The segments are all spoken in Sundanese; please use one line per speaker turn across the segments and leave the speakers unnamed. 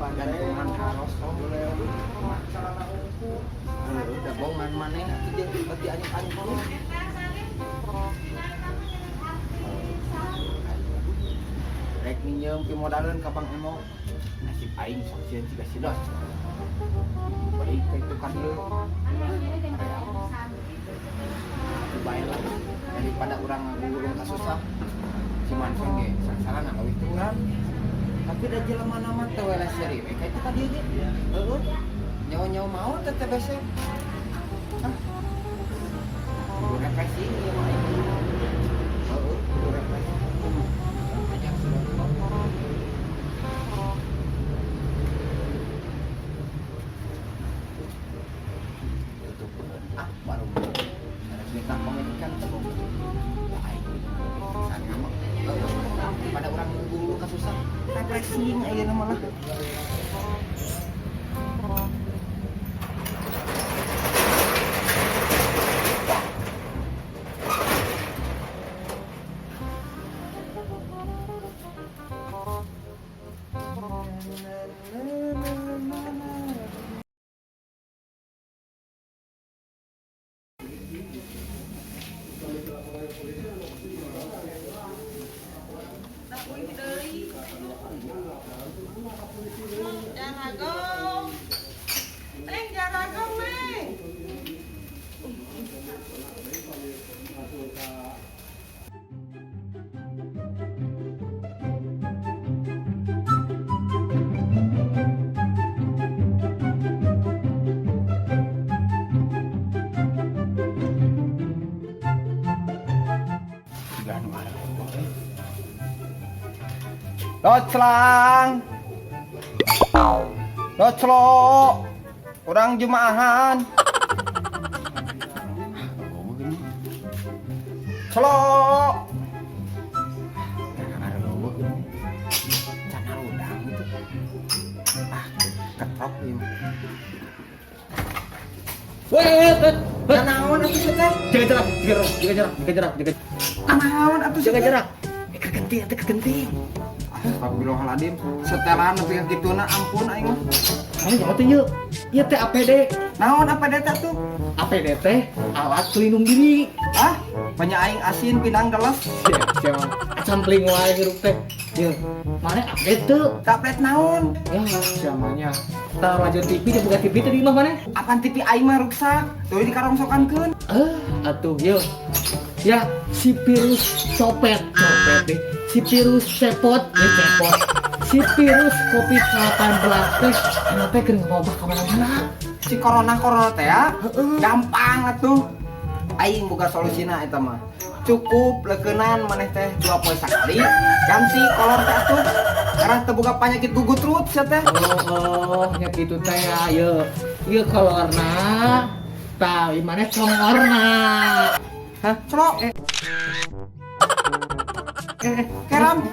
Gantungan karos udah bongan maneh atuh jeung bagi anyuk-anyuk. Rek minjem pimodaleun ka Bang Emo. Nasib aing sok sieun siga sidos. Baik ka itu ka dieu. Atuh bae lah daripada urang ngagulung kasusah. Si Manfeng ge sangsarana leuwih ti urang. Tapi da jelema mah teu weleh seuri we ka itu ka dieu ge. Heueuh. Nyawa-nyawa mau teh TBC. Hah? Kudu refreshing ieu mah aing. Heueuh, kudu refreshing. Ajak sudah. Tutup ah baru ada pemilikan tuh. Ya aing sana mah. Pada urang nunggu kasusah. Refreshing ayeuna mah lah.
Jaragong. Neng, jaragong, Neng.
Tiga nu areuh. Doclang. Doclo. Urang jumaahan. Clo. Areuh gini. Can udang itu. Ah, ketrok ieu mah.
Woi, woi, woi.
Naon atuh sia teh?
Jaga jarak, jaga jarak, jaga jarak, jaga jarak, jaga,
Naon atuh sia
jaga
teh?
jarak. Eh, kegenting, atuh kegenting.
Astagfirullahaladzim, setelan nepi ka kituna ampun aing mah.
Kamu jangan tuh yuk. Ieu teh APD.
Naon APD teh tuh?
APD teh alat pelindung diri.
Ah, banyak aing asin pinang gelas.
Siap, siap. Acampling wae hirup teh. Yeuh, mana update tuh?
Update naon?
Ya, siamanya. Tah raja TV dia buka TV tadi mah mana?
Apan TV aing mah ruksak, tuh dikarongsokankeun.
Eh, atuh yeuh. Ya, si virus copet, copet deh. Si virus cepot, eh cepot. Si virus COVID-19 teh, anu teh keur ngewabah ka mana-mana.
Si corona corona teh ya,
Heeh.
gampang atuh. Aing boga solusina eta mah. Cukup leukeunan maneh teh 2 poe sakali, ganti kolor teh atuh. Karena teu boga panyakit gugutrut sia teh.
Oh, nya kitu teh ya, yeuh. Ieu kolorna. Tah, ieu maneh congorna.
Hah, celok. Eh, eh, keram.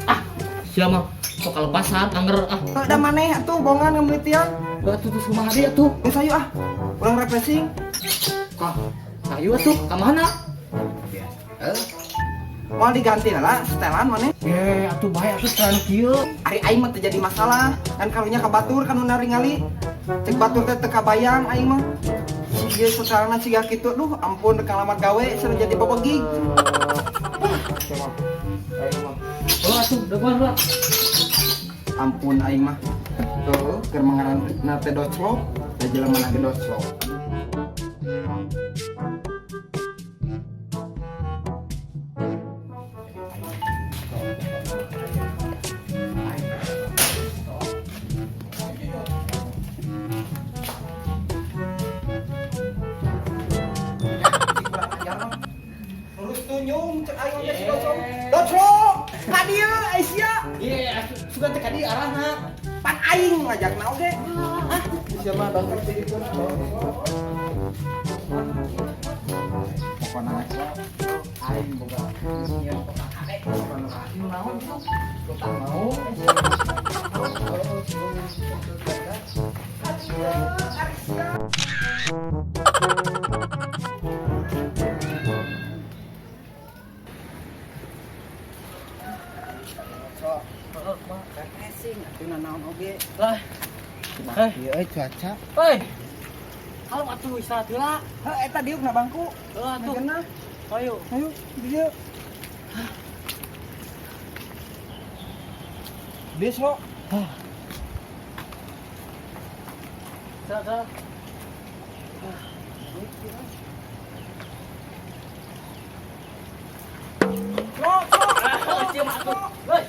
Ah, sia mah sok kalepasan anger ah.
Udah maneh atuh bongan ngeulitian.
Atuh terus kumaha deui atuh?
Geus ayo ah. Urang refreshing.
Kah, ayo atuh ka mana?
Biasa. Eh. Moal diganti lah setelan maneh.
Eh, atuh bae atuh setelan kieu.
Ari aing mah teu jadi masalah. Kan karunya ka batur kan nu naringali. Cek batur teh teu kabayang aing mah. Si ieu setelanna siga kitu duh ampun rek ngalamar gawe cenah jadi bobogig.
Aing mah. Oh, atuh depan lah.
Ampun aing mah. Tuh, keur mangaranna teh doclok, da jelema ge doclok. Kurang ajar mah. Terus tunyung cek aing teh si doclok. Doclok, ka dieu ai sia.
Iya, atuh sugan teh ka dieu arahna.
Pan aing ngajakna oge. Ah, sia mah dokter jadi dituna. Pokona aing boga nyieun pokona.
Nu naon gitu?
Mau. Sok, refreshing atuh nanaon oge.
Lah,
Eh, ieu euy cuaca.
hei. Kalau atuh istirahat heula.
Heuh, eta diuk na bangku.
Heuh atuh.
Ngeunah.
Ayo.
Ayo, dieu. Bis lo.
Istirahat.
Lo, lo.
Ah, sia mah atuh. Hei.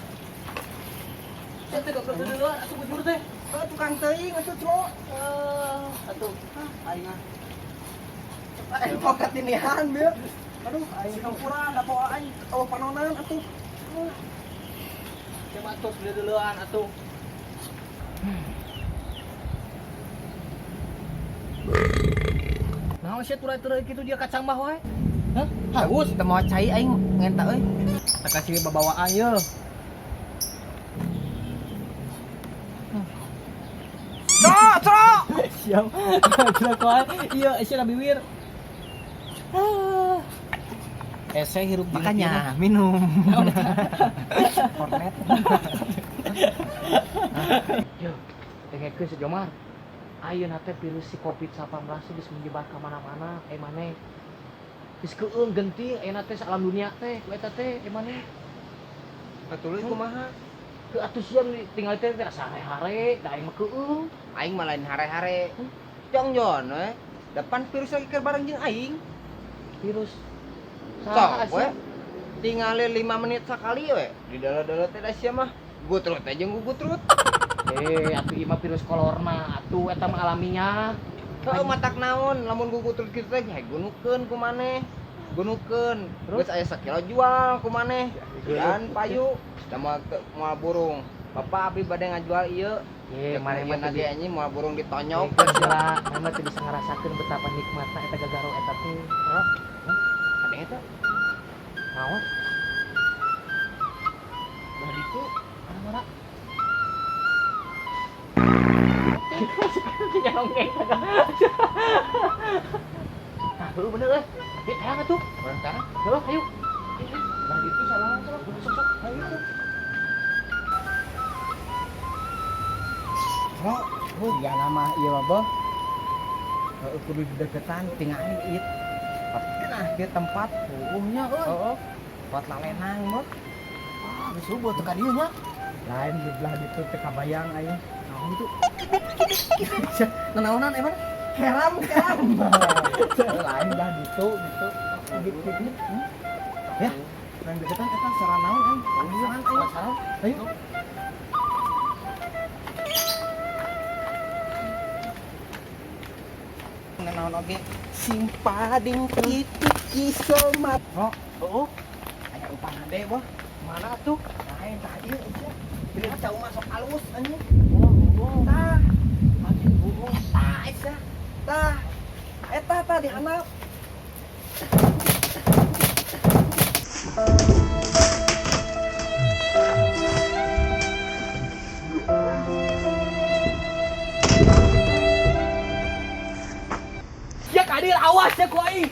Sia teh goblok duluan atuh bujur teh.
Heuh, tukang teuing atuh, Clo.
Eh, atuh.
Aing ah. Aing pokat inihan, bieu. Aduh, aing hampuran da poa aing eueuh panonan atuh.
Sia mah atuh duluan atuh. Naon sia turai-turai kitu dia kacang mah wae? Hah?
Haus, teu mawa cai aing ngenta euy.
Tak kasih babawaan ye.
Cro, cro.
Siap. Jelas wae. Iya, sia biwir. Ah. Ese hirup jeung
Makanya minum. Kornet.
Yo, dengekeun si Jomar. Ayeuna teh virus si Covid-19 geus menyebar ka mana-mana, eh maneh. Geus keueung genting ayeuna teh alam dunia teh, ku eta teh eh maneh.
Atuh kumaha?
Ke atuh sia tinggal teh teh asa hare-hare, da aing mah keueung.
Aing mah lain hare-hare. Jong jon we. Depan virus lagi keur bareng jeung aing.
Virus.
Sok we. Tingali 5 menit sakali we. Di dala-dala teh da sia mah. Gutrut aja jeung gugutrut.
Eh, atuh ieu mah virus corona, atuh eta mah alaminya.
Heuh matak naon lamun gugutrut kitu teh hae gunukeun ku maneh. Gunukeun.
Terus?
Geus aya sakilo jual ku maneh. Dan payu da moal moal burung. Bapak abdi bade ngajual ieu.
Eh, maneh mah
lagi anjing moal burung ditonyok.
Gila, maneh mah teu bisa ngarasakeun betapa nikmatna eta gagaro eta teh.
Hah? Ada eta?
Naon?
Belah ditu.
Mana-mana? Nyongeng. Nah, heuh bener euy. Ye, hayang atuh.
Urang tara.
Heuh, ayo.
Belah ditu salah salah.
Sok sok, ayo tuh.
Bro, oh, ya nama ieu mah boh. Heuh kudu dideketan tingali ieu. Nah, ieu tempat
Heueuh nya euy.
Heeh. Tempat lalenang boh.
Ah, geus eueuh teu ka dieu nya.
Lain di belah ditu teu kabayang aing.
Naon itu? Nanaonan emang?
Keram keram. Lain belah ditu gitu. Bibit-bibit. Ya, lain deketan eta sarana naon aing? Penasaran aing.
Penasaran?
Ayo. Naon oge sing pading kitu kisomat. Oh,
Heueuh,
aya upah hade boh.
mana atuh?
Lain tah ieu sia. Beli cau masuk alus anjing.
Oh, oh.
Tah,
Anjing bohong.
tah sia. Tah. Eta tah di handap.
Ya kadir awas ya ku aing.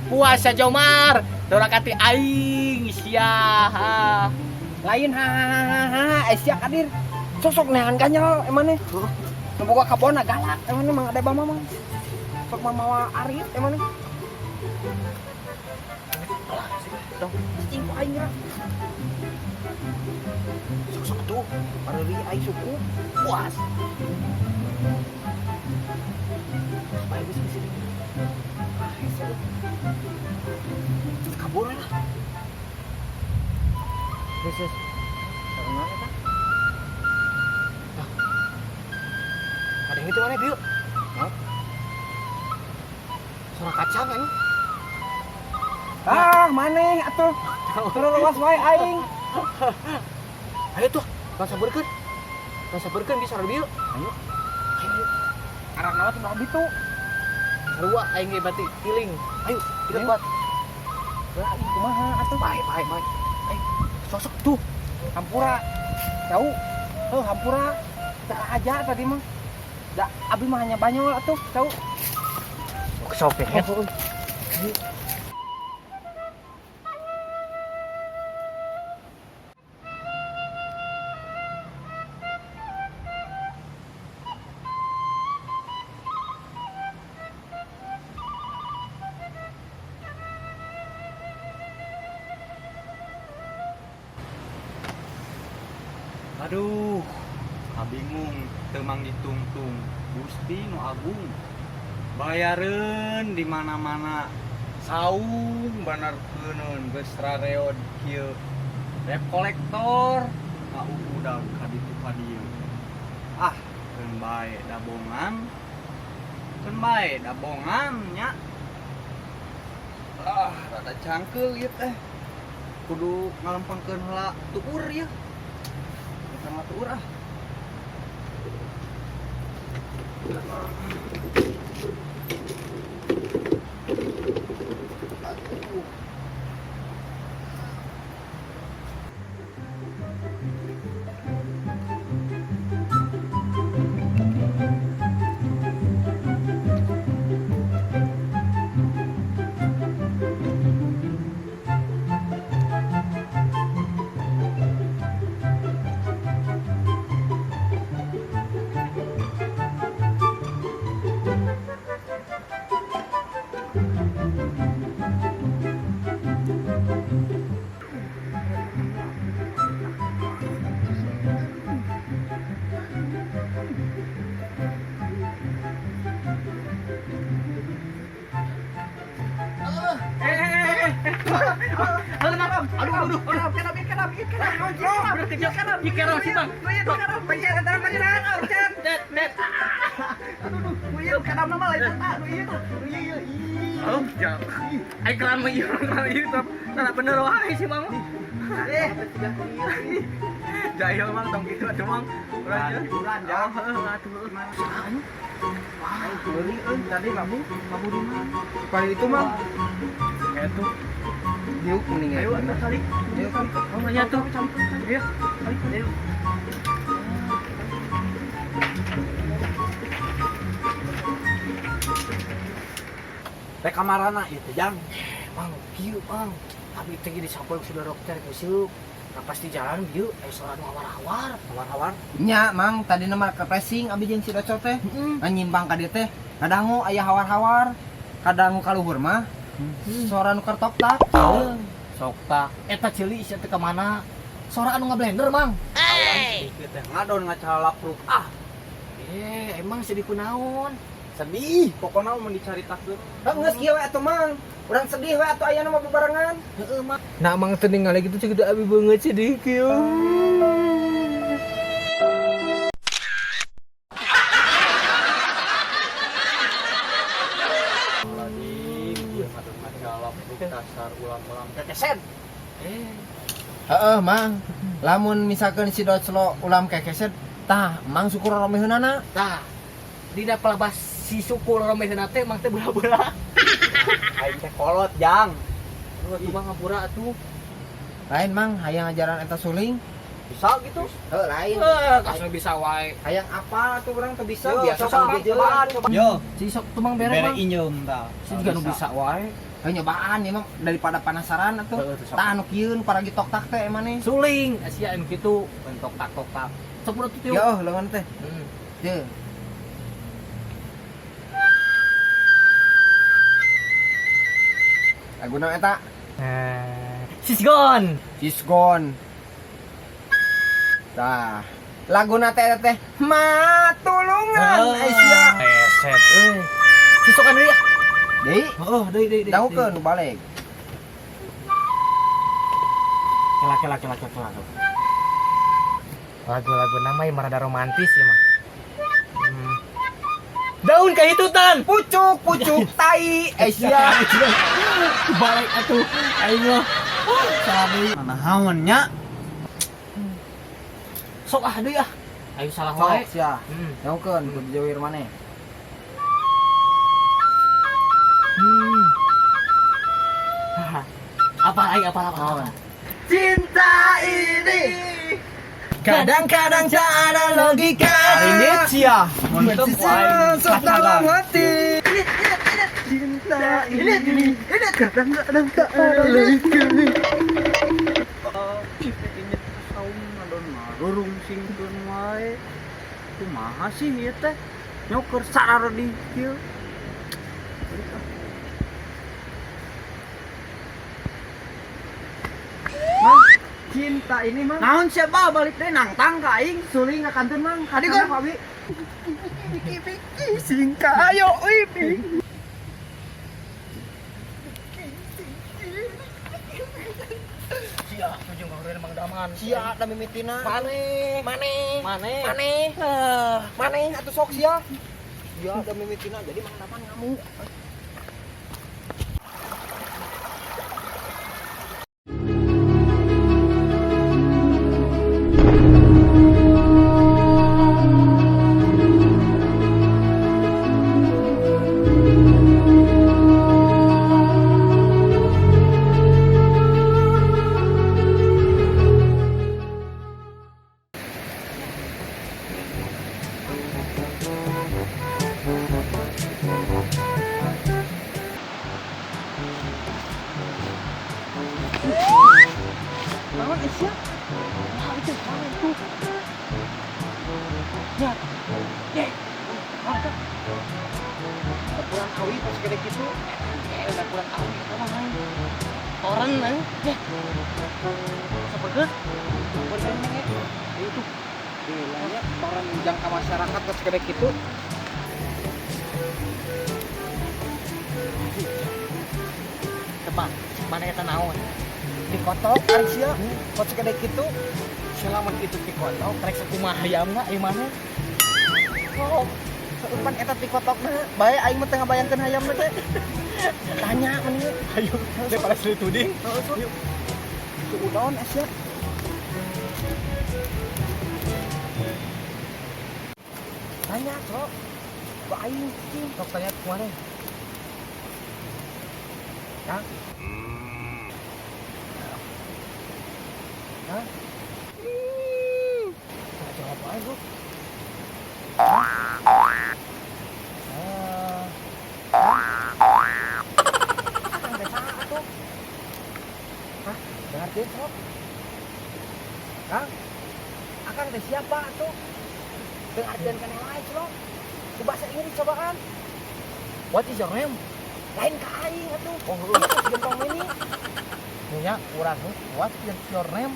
Puasa Jomar, dorakati aing sia.
Lain ha ha ha ha sia kadir. Sosok neangan kanyal emane. Nu boga kabona galak emane mang ada bama mah. Sok mamawa arit emane. Cicing ku aing geura. Sok-sok tuh, pareuri aing suku puas. Bae geus geus ini. Ah, hese. Terus kabur lah. Geus geus. Sareng naon eta?
Ada yang itu mana, Biu?
Hah?
Suara kacang kan?
Ah, maneh atuh. Terus wae aing.
Ayo tuh, bang sabarkeun. Bang sabarkeun bisa suara Biu.
Ayo.
Ayo, ayo.
Arahna mah teu ditu.
Sarua aing ge berarti feeling. Ayo, kita
Ayo.
kuat.
Lah, ieu kumaha atuh?
Baik, baik, baik. Ayo, sosok tuh.
Hampura. Tahu? Heuh, hampura. Teu aja tadi mah. Da abi mah hanya banyol atuh, tahu?
Sok ya.
Oh,
Aduh, bingung teu ditungtung. Gusti nu agung. Bayareun di mana-mana. Saung banar keuneun geus rareod kieu. Debt kolektor ngauudag ka ditu ka dieu. Ah, keun bae dabongan. Keun bae dabongan nya. Ah, rada cangkeul ieu teh. Kudu ngalempangkeun heula tuur ieu. Sama tuur ah. Aduh.
Aduh, aduh, aduh. Udah kejap, dikerosi, Bang. Net, net. Oh, jauh. Aing keran mah ieu, keran ieu tah. Bener wae sih, Bang. Eh. Jahil Mang tong kitu atuh Mang. Ulah
Hiburan, jang.
Heeh, atuh.
Aing meuli euy tadi labu, labu di mana? Kali itu mah.
Itu.
Diuk mending
Ayo atuh calik.
Diuk kali.
Oh, nanya tuh. Ayo. Ayo.
Teh kamarana ieu teh jang.
Mang, bieu, Bang. Abi teh disampeun ku saudara dokter geus. Nah, pasti jalan bieu aya suara nu hawar-hawar.
Hawar-hawar.
Nya, Mang, tadi nama ke pressing abi jeung si Docot teh.
Heeh.
Nyimpang ka dieu teh. Kadangu aya hawar-hawar. Kadangu ka luhur mah. Suara nu kertok tak.
Sok tak. Eta ceuli sia teh ka mana? Suara anu ngablender, Mang.
Ieu teh ngadon ngacalapruk. Ah,
Eh, emang sedih kunaon?
sedih. Pokona mun dicaritakeun.
Heuh geus kieu we atuh, Mang. Urang sedih we atuh aya nu mah bebarengan.
Heeh, Mang. Nah, Mang teh ningali kitu cek abi beungeut sedih kieu.
Lagi ieu ngadon ngacalapruk dasar ulang-ulang kekesen.
Eh,
Heeh, Mang. Lamun misalkan si Doclo ulam kekeset, tah Mang syukur romeheunana.
Tah. Dina pelabas si suku romeheunna teh Mang teh beula-beula.
Aing teh kolot, Jang.
Aduh, atuh Mang ngapura atuh.
Lain Mang, hayang ngajaran eta suling.
Bisa gitu?
Heuh, lain.
Eh, kasih bisa wae.
Hayang apa tuh urang teu bisa
Yo,
biasa
coba,
sama
coba, coba. Yo,
Si sok tuh Mang bere
bere
Mang.
inyeum tah.
Si juga nu bisa wae.
Heuh nyobaan ieu mah daripada penasaran atuh.
Heeh, tuh sok.
Tah anu kieu nu paragi tok tak teh emane.
Suling, sia anu kitu, bentok tak tok tak. Sok udah tuh.
Yo, leungeun teh.
Hmm.
Teu. Laguna eta.
Eh, Sisgon.
Sisgon. Tah, laguna teh eta teh matulungan Aisyah.
Eset euy. Sisokan deui ah.
Deui,
Oh, deui deui deui.
dangukeun balik.
Kela kela kela kela kela. Lagu-lagu nama yang merada romantis ya mah. Daun kahitutan.
Pucuk-pucuk tai Aisyah.
Balik atuh aing mah. Salah deui.
Naon nya?
Sok ah deui ah. Ayo salah
Sok
wae.
sia.
Hmm.
Dangukeun kudu jawir maneh.
Apa aing apa apa? Apa?
Cinta ini kadang-kadang tak ada logika.
Ini sia. Mantep
Masuk dalam hati. Cinta ini kadang-kadang tak ada logika. Rurung singkeun wae. Kumaha sih ieu teh? Nyoker sararedi kieu. Mang,
Cinta ini mang.
naon siapa balik deui nangtang ka aing suling ka kantun mang. Kadi
Kana
gon.
Pak Bi.
Biki biki singka ayo ui.
Sia, ujung ngahureun Mang Daman.
Sia da mimitina.
Maneh.
Maneh.
Maneh.
Maneh.
Ah.
Maneh atuh sok sia. Sia da mimitina jadi Mang Daman ngamuk. Naon Aisyah?
Nah, itu mana itu? Ya. Ye. Ah, itu.
Dapuran awi pas gede kitu.
Dapuran awi eta mah main. Toren euy. Ye. Saperkeun?
Bener neng
Itu.
Gila nya toren jangka masyarakat pas gede kitu.
Tebak, mana eta naon?
Dikotok ari sia. Pas gede kitu.
Selamat itu dikotok, rek sakumaha hayamna ieu maneh?
Oh, seupan eta tikotokna. Bae aing mah teu ngabayangkeun hayamna teh. Tanya mending.
Ayo, daripada silih tuding.
Heeh, sok. Suudon Aisyah. Tanya, sok. Ku aing cing.
Sok tanya kumaha?
Kang. Kang.
Jawab aja lu.
Akang teh saha atuh? Hah? Dengarkeun sok. Kang. Akang teh siapa atuh? Teu ngartieun keneh wae sok. Ku bahasa Inggris cobaan.
What is your name?
Lain ka aing atuh.
Oh,
Ieu teh si gentong ini.
Punya urang what is your name?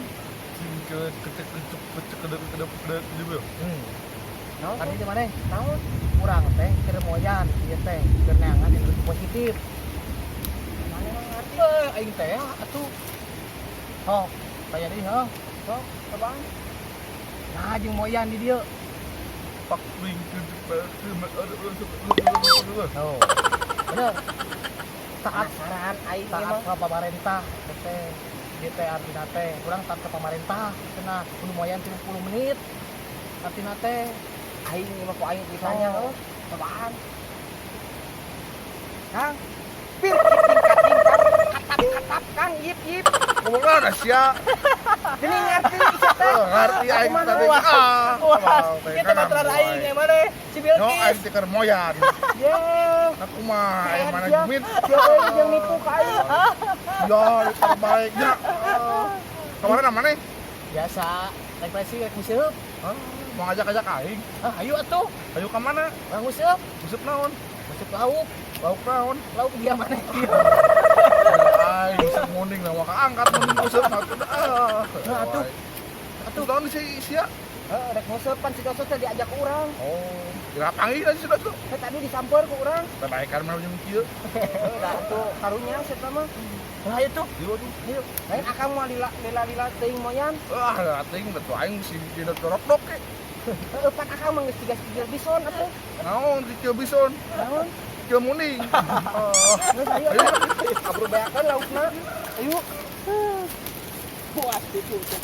Naon?
Artinya di mana?
Naon?
Urang teh keur moyan ieu teh keur neangan energi positif.
Mana mah ngarti?
Eh, aing teh atuh. Sok, tanya deui heuh.
Sok, cobaan.
Nah, jeung moyan di dieu. Oh. Bener. Taat
Penasaran aing ieu
taat
mah.
ka pamarentah teh. Ieu teh artina teh urang taat ka pamarentah cenah kudu moyan 30 menit. Artina teh
Aing ieu mah ku aing ditanya
Oh.
heuh. Cobaan. Kang. Pir tingkat tingkat katap katap Kang yip yip.
Ngomong sia.
Gini ngerti sia teh.
Ngerti aing
Kumaha?
tadi. Ah.
Wah, kita baturan aing yang mana? Si
No, aing
Bilkis.
teh keur moyan.
Ye.
Aku mah aing mana
Sia.
duit.
Sia euy jeung nipu ka aing.
Ya, terbaik nya. Kemarin mana?
Biasa, naik presi naik museup.
Mau ngajak-ngajak aing.
Ah, ayo atuh.
Ayo ke mana?
Urang museup,
Museup naon?
museup lauk.
Lauk naon?
Lauk dia mana?
Aing Aing munding lah maka angkat munding useup atuh.
Nah, atuh.
Atuh naon si sia?
Heeh, rek nguseup pan si Doco teh diajak ku urang.
Oh, kira panggil aja si Doco.
Teh tadi disamper ku urang.
Terbaikkan mah jeung kieu.
Heeh, da atuh karunya eta mah. Nah, ayo tuh.
Ieu tuh.
Ayo. Lain akang moal lila-lila teuing moyan.
Ah, teuing betul aing si dina torok-dok ke.
Heeh, pan akang mah geus tiga sikil bison atuh.
Naon sikil bison?
Naon?
Sikil munding.
Geus ayo. Kabur beakeun laukna. Ayo. Puas itu teh.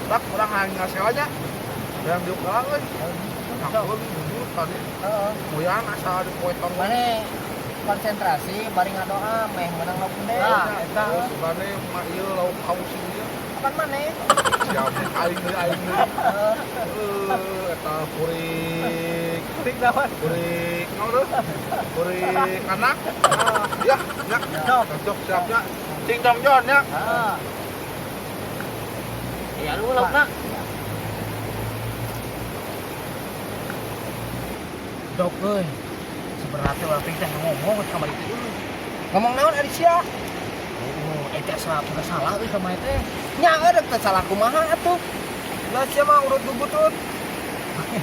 Dak urang hayang ngaselanya. Yang diukelan euy. Aku dulu tadi.
Heeh.
Moyan asa di poe tong.
Mane konsentrasi bari ngadoa meh menang lauk gede.
Nah, eta sugane mah ieu lauk haus ieu.
Kapan maneh?
Siap aing deui aing deui. Heuh, eta kurik.
Kurik naon?
Kurik naon teh? Kurik anak. Ya, ya. Cocok siapnya. Cing tong jon ya.
Heeh.
Ya lu laukna. Dok euy. Sebenarnya urang teh ngomong ka kamari teh.
Ngomong naon ari sia?
Oh, eta salah bukan salah euy kamari teh.
Nya euy teh salah kumaha atuh. Lah sia mah urut gugutut.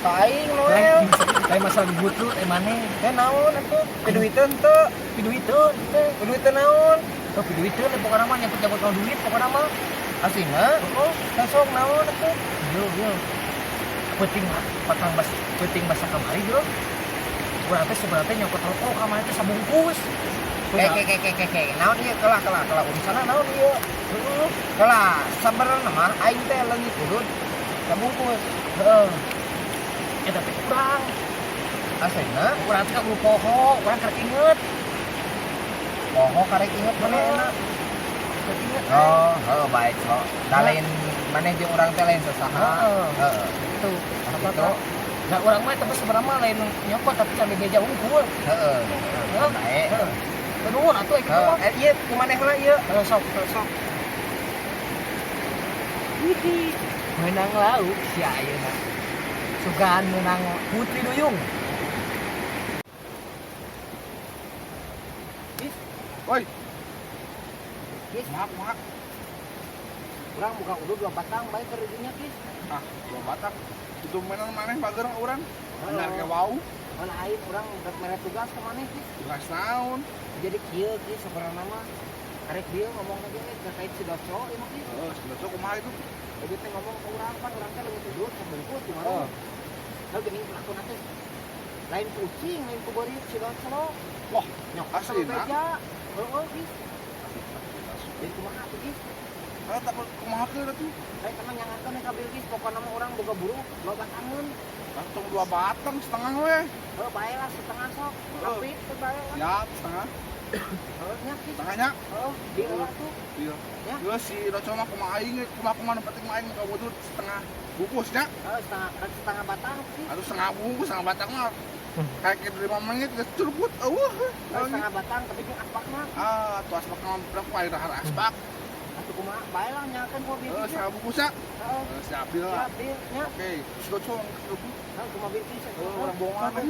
Aing Noel.
Lain masalah gugutut eh maneh.
Teh naon atuh? Piduiteun teu?
Piduiteun teh.
Piduiteun naon?
Oh, piduiteun pokona mah nyangkut-nyangkut kana duit pokona mah.
Asina?
Oh,
sok naon atuh?
Yo yo. Penting patang bas penting basa kamari bro. Urang teh sebenarnya nyokot rokok kamari teh sabungkus.
Ke. Naon ieu kelah urusanna naon ieu? Heeh. Kelah sabenerna mah aing teh leungit udud sabungkus.
Heeh. Eta teh kurang.
Asina
urang teh kudu poho, urang karek inget.
Poho karek inget maneh enak.
Karek inget.
Oh, heuh baik sok. Da lain maneh jeung urang teh lain sasaha.
Heeh. Gitu.
Gitu.
Nah, urang mah tapi sebenarnya mah lain nyokot tapi can beja unggul.
Heeh. Baik.
Nuhun atuh kitu mah.
Ieu kumaneh heula ieu.
Heeh, sok, sok. Menang lauk sia ayeuna. Sugan menang Putri Duyung.
Woi.
Kis,
maaf.
Urang buka udud 2 batang bae keur dinya, Kis.
Ah, 2 batang. Itu mainan maneh bager urang. Anyar ke wau.
Mana aing urang rek mere tugas ka maneh, Kis.
Tugas naon?
Jadi kieu Kis sabenerna mah. Karek dia ngomong ka dia terkait si Doco ieu mah, Kis.
Heeh, si Doco kumaha itu?
Jadi teh ngomong ke urang pan urang teh leungit udud sabungkus di warung. Heuh geuning pelakona teh. Lain kucing, lain ku beurit si Doco.
Wah,
nyokot
asli
sama beja. Heeh, Kis. Jadi kumaha atuh, Kis?
Kalau tak kumaha teh atuh?
Lain teman nyangakeun ka Bilqis pokona mah urang boga buruh 2 batangeun.
Langsung 2 batang setengah we.
Heuh, bae lah setengah sok. Tapi teu bae lah.
Siap, setengah.
Heuh nya Kis.
Setengahnya?
Heuh, di heula tuh.
Iya.
Ya.
Geus si Doco mah kumaha aing kumaha nu penting mah aing ka wudud setengah bungkus nya.
Heuh, setengah batang Kis.
Atuh setengah bungkus setengah batang mah. Kayak kitu 5 menit geus curuput eueuh.
Setengah batang tapi jeung aspakna.
Ah, atuh aspak mah berapa aing dahar aspak.
Atuh kumaha bae lah nyakeun ku Bilqis.
Heeh, setengah bungkus nya.
Heeh.
Siap deal lah.
Siap deal nya.
Oke, si Doco curuput.
Heuh, kumaha Bilqis.
Heuh, urang bohongan.